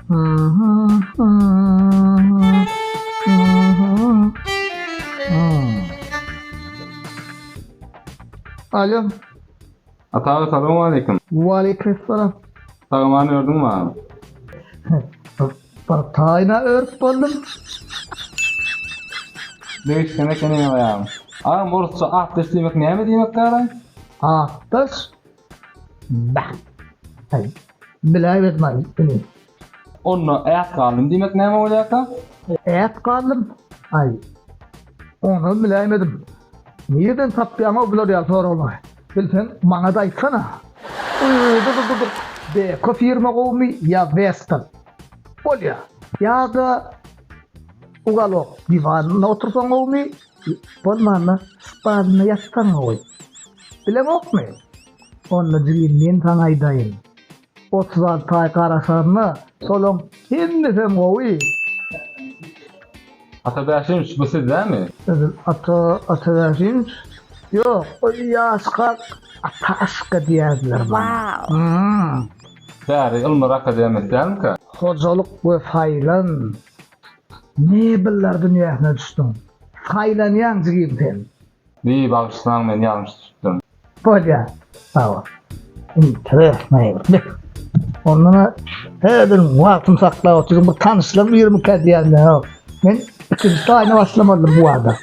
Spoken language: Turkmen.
Alo. Ata aga salowmaleýkim. Waleýkim salam. Sag-aman ördüňmi agam? Bir taýyna örüp boldum. Degişgen ekeniňiz agam. Agam orusça atdaş diýmek näme diýmek garaý? Atdaş? Bah. Aý, biläýmedim aý, inim. Onda ät galdym diýmek näme bolýarka? Ät galdym? Aý, onam biläýmedim. Nireden tapýaň-ow bular ýaly soraglary? Bilseň, maňa-da aýtsana. Dur, dur, dur, dur. Beko firma gowumy ýa Western? Bolýa. Ýa-da ugalok diwanynda otursaň gowumy, bolmanda spalnda ýatsaň gowy? Bileňokmy? Onda jigim men saňa aýdaýyn. 36 aý garaşaryna şolaň hemmesem gowy. Ata Bäşimowiç bu siz dälmi? Edil Ata Ata Bäşimowiç? Ýok, o ýaşka Ataşka diýerdiler maňa. Wow. Bäri Ylymlar akademiýasy dälmikä? Hojalyk we saýlan mebeller dünýäsine düşdüň. Saýlanýaň jigim sen. Wiý bagyşlaň men ýalňyş düşüpdirin. Bolýa. Sag bol. Interesnaý bir. Ondan häzir wagtym saklap otyryn bir tanyşlar birimikä diýýän. Men ikinji taýyna başlamalydym bu arada.